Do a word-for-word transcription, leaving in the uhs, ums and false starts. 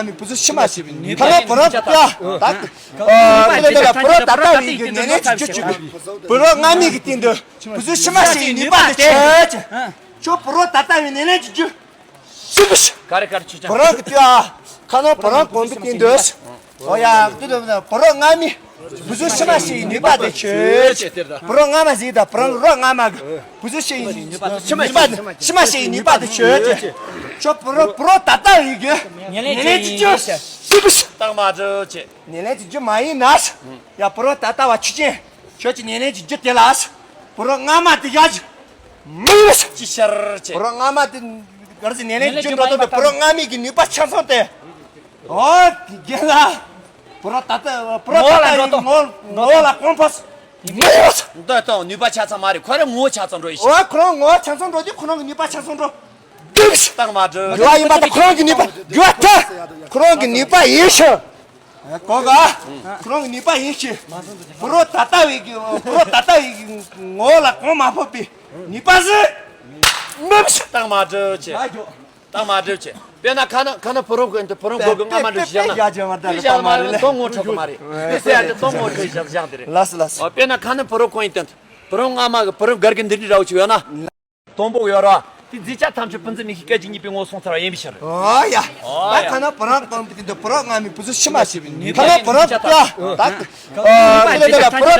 མི་བུ་ཚོ་ཕྱི་མ་ཞིག་ཁ་ལོ་བུ་རོ་ད་ད་ཁ་ལོ་བུ་རོ་ད་ལྟ་བའི་གི་ཉེ་ལེན་གྱི་རྒྱུ་གཅིག་བུ་རོ་སྔ་མའི་གི་སྟེང་དུ་བུ་ཚོ་ཕྱི་མ་ཞིག་ནུས་པ་དེ་ཆོད་ཆོད། ཁྱོད་བུ་རོ་ད་ལྟ་བའི་ཉེ་ལེན་གྱི་རྒྱུ། སུ་བུ་ཞིག་ག་རེ་ག་རེ་ཆོད་ཆ། བུ་རོ་གི་དུས་ཨ་ཁ་ལོ་བུ་རོ་གོམ་པའི་སྟེང་དུ། ཨོ་ཡ་དུས་དུ་བུ་རོ་སྔ་མའི་བུ་ཚོ་ཕྱི་མ་ཞིག་ནུས་པ་དེ་ཆོད་ཆོད། བུ་རོ་སྔ་མ་ཞིག་དང་བུ་རོ་རོ་སྔ་མ་གི་བུ་ཚོ་ཞིག་ཕྱི་མ་ཕྱི་མ་ཞིག་ནུས་པ་དེ་ཆོད་ཆོད། ཁྱོད་བུ་རོ་བུ་རོ་ད་ལྟ་བའི་གི་ཉེ་ལེན་ཉེ་ལེན་གྱི་གྱི་རྒྱུ་རྒྱུ་ཞིག་སུ་བུ་ཞིག་སྟག་མ་སྒྲོལ་ཆེ། ཉེ་ལེན་གྱི་རྒྱུ་མ་ཡིན་ན། ཡ་བུ་རོ་ད་ལྟ་བ་ཆུ་ཅན། ཁྱོད་ཀྱི་ཉེ་ལེན་གྱི་རྒྱུ་དེ་ལ། བུ་རོ་སྔ་མ་དེ་ཡ་གི་མི་ཡོད། ཅི་ཤར་ཆེ། བུ་རོ་སྔ་མ་དེ་གར་ཟི་ཉེ་ལེན་གྱི་རྒྱུ་འགྲོ་དོན་དུ་བུ་རོ་སྔ་མའི་གི་ནུས་པ་ཆ་ཚང་སྟེ། ཨོ་དེ་རྒན་ལ། བུ་རོ་ད་ལྟ་བུ་རོ་ད་ལྟ་ཡི་ངོ་ངོ་ལ་གོང་འཕོས། མི་ཡོད། འདི་དང་ནུས་པ་ཆ་ཚང་མ་རེད། ཁོ་རང་ངོ་ཆ་ཚང་འགྲོ་ཡི་ཤི། ཨོ་ཁོ་རང་ངོ་ཆ་ཚང་འགྲོ་དུས་ཁོ་རང་གི་ནུས་པ་ཆ་ཚང་འགྲོ། སྟག་མ་སྒྲོལ། རྒྱུ་བ་ཡིན་པ་དང་ཁོ་རང་གི་ནུས་པ་རྒྱུ་བ་ད་ཁོ་རང་གི་ནུས་པ་ཡིན་ཞིང་། གོ་ག་ཁོ་རང་གི་ནུས་པ་ཡིན་ཞིང་། བུ་རོ་ད་ལྟ་བའི་གི་བུ་རོ་ད་ལྟ་བའི་གི་ངོ་ལ་གོང་མ་འཕོས་པའི་ནུས་པ་ཟིག་མི་བྱེད། སྟག་མ་སྒྲོལ་ཆེ། སྟག་མ་སྒྲོལ་ཆེ། དཔེར་ན་ཁ་ན་ཁ་ན་བུ་རོ་གི་བུ་རོ་མགོ་གི་རྔ་མ་འདྲ་ཞིག་བཞག་ན། དཔེ་བཞག་མ་རེད། དོན་ངོ་འཕྲོད་གི་མ་རེད། དེ་ཟེར་ཡ་དེ་དོན་ངོ་འཕྲོད་བཞག་བཞག་དེ་རེད། ལགས་སོ་ལགས་སོ། དཔེར་ན་ཁ་ན་བུ་རོ་གོང་ཡིན་དེ། བུ་རོ་རྔ་མ་གི་བུ་རོ་གར་གི་འདི་འདྲ་འདྲ་བོ་ཅིག་ཡོད་ན། དང་པོ་ཡོད་ར། དེ་རྫས་ཆ་ཐམས་ཅད་སྤུན་ཟླ་མི་ཤི་སྐད་ཅིག་གཉིས་པའི་ངོ་སོང་ཚར་བ་ཡིན་པའི་ཕྱིར། ཨོ་ཡ། ཨོ་ད་ཡ། ཁ་ན་བུ་རོ་གོང་པའི་སྟེང་དུ་བུ་རོ་སྔ་མའི་བུ་ཚོ་ཕྱི་མ་ཞིག་ཁ་ན་བུ་རོ་ད་ད་ཁ་ལ་ད་ལ་བུ་རོ་ད་